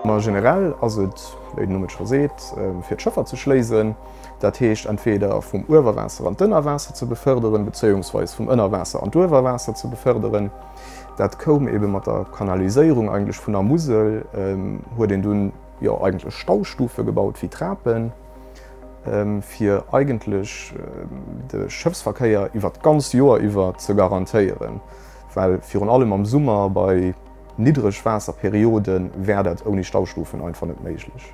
Ma generell ass et, wéi den Numm et scho seet, fir d'Schëffer ze schléisen. Dat heescht entweder vum Uewerwaasser an d'Ënnerwaasser ze befërderen, bezéiungsweis vum Ënnerwaasser an d'Uewerwaasser ze befërderen. Dat koum ebe mat der Kanaliséierung eigentlech vun der Musel, huet een dunn jo eigentlech Staustufe gebaut wéi Trapen, fir eigentlech de Schëffsverkéier iwwer d'ganz Joer iwwer ze garantéieren, well virun allem am Summer bei Niddregwaasserperiode wär dat ouni Staustufen einfach net méiglech.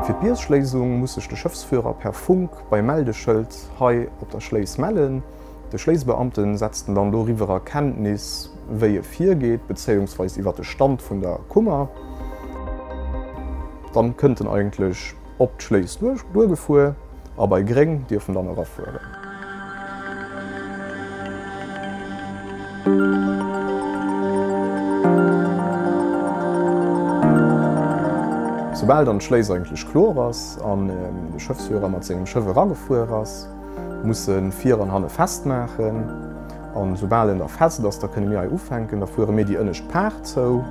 Fir d'Biergschléisung muss sech de Schëffsführer per Funk beim Meldeschëld hei op der Schléis mellen. De Schléisbeamten setzt en dann doriwwer a Kenntnis, wéi e virgeet, bezéiungsweis iwwer de Stand vun der Kummer. Dann kënnt en eigentlech op d'Schléis duergefuer a bei Gréng dierf en dann erafueren. Soubal dann d'Schléis eigentlech kloer ass an de Schëffsführer mat sengem Schëff eragefuer ass, muss e vir an hanne festmaachen. An soubal en da fest ass, da kënne mir hei ufänken, da fuere mir déi ënnescht Paart zou.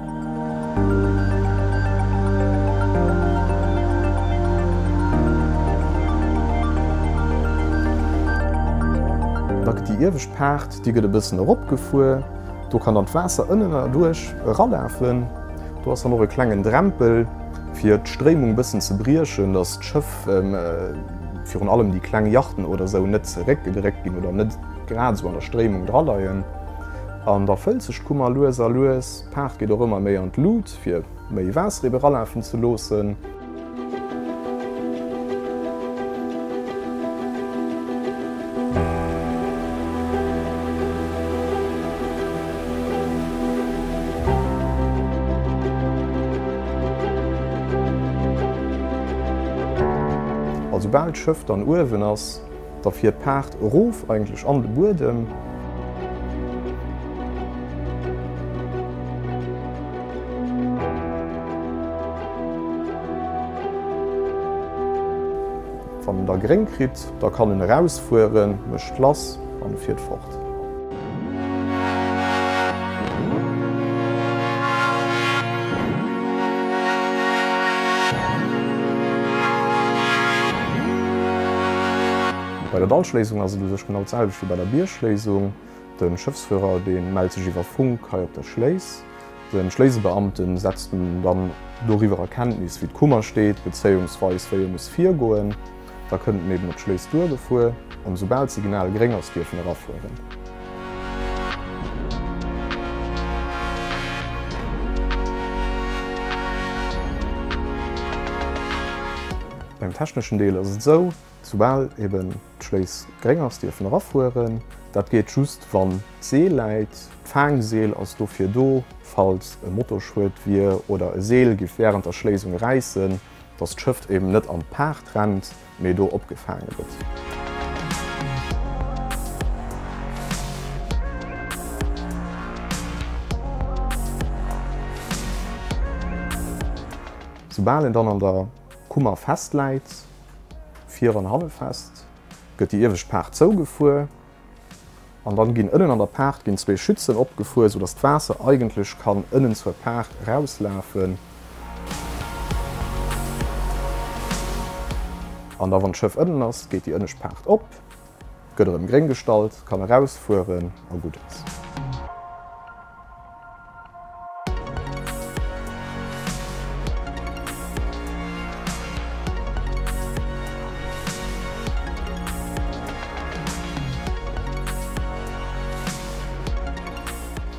Da gëtt déi iewescht Paart, déi gëtt e bëssen eropgefuer, do kann dann d'Waasser ënnen erduerch eralafen. Do ass dann och e klengen Drempel, fir d'Stréimung e bëssen ze briechen, datt d'Schëff, virun allem déi kleng Yachten oder esou, net zeréckgedréckt ginn oder net grad esou an der Stréimung draleien. An da fëllt sech d'Kummer lues a lues. D'Paart geet och ëmmer méi an d'Lut, fir méi Waasser ebe ralafen ze loossen. A soubal d'Schëff dann uewen ass, Da fiert d'Paart erof eigentlech an de Buedem. Wann en da gréng kritt, da kann en erausfueren, mécht lass an e fiert fort. Bei der Dallschléisung ass et u sech genau d'selwecht wéi bei der Biergschléisung. De Schëffsführer dee mellt sech iwwer Funk hei op der Schléis. De Schléisebeamte setzt en dann doriwwer a Kenntnis wéi d'Kummer steet, bezéiungsweis wéi e muss virgoen. Da kënnt en eben op d'Schléis duergefuer an esoubal d'Signal gréng ass dierf en erafueren. Beim techneschen Deel ass et esou, soubal eben d'Schléiss gréng ass, dierf en erafueren. Dat geet just wann d'Seel läit. D'FaangSeel ass dofir do, falls e Motorschued wier oder e Seel giff wärend der Schléisung räissen, dass d'Schëff eben net an d'Paart rennt, mee do opgefaange gëtt. Soubal en dann an der Kummer festläit, vir an hanne fest, gëtt déi iewescht Paart zougefuer an dann ginn ënnen an der Paart ginn zwee Schützen opgefuer, sou dass d'Waasser eigentlech kann ënnen zur Paart erauslafen. An da wann d'Schëff ënnen ass, geet déi ënnescht Paart op, gëtt erëm gréng gestallt, kann erausfueren a gutt ass.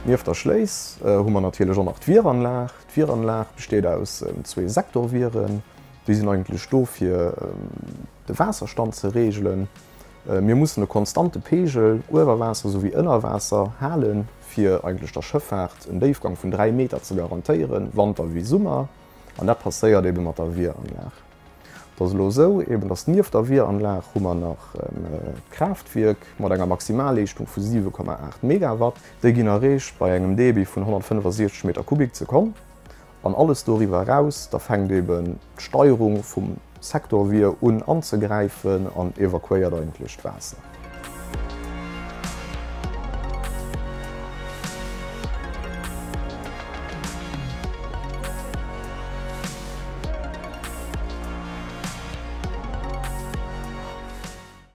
Nieft der Schléis hu mer natierlech och nach d'Wieranlag. D'Wieranlag besteet aus zwee Sektorwieren. Déi sinn eigentlech do fir de Waasserstand ze reegelen. Mir mussen e konstante Peegel, Uewerwaasser souwéi Ënnerwaasser, halen, fir eigentlech der Schëffaart en Déifgang vun 3 Meter ze garantéieren, Wanter wéi Summer. An dat passéiert ebe mat der Wieranlag. Et ass elo esou eben, dass nieft der Wieranlag hu mer nach d'Kraaftwierk mat enger Maximalleeschtung vu 7,8 Megawatt. Déi ginn erreecht bei engem Debit vun 165 Meter Kubik d'Sekonn. An alles doriwwer eraus, da fänkt eben d'Steierung vum Sektorwier un anzegräifen an evakuéiert eigentlech d'Waasser.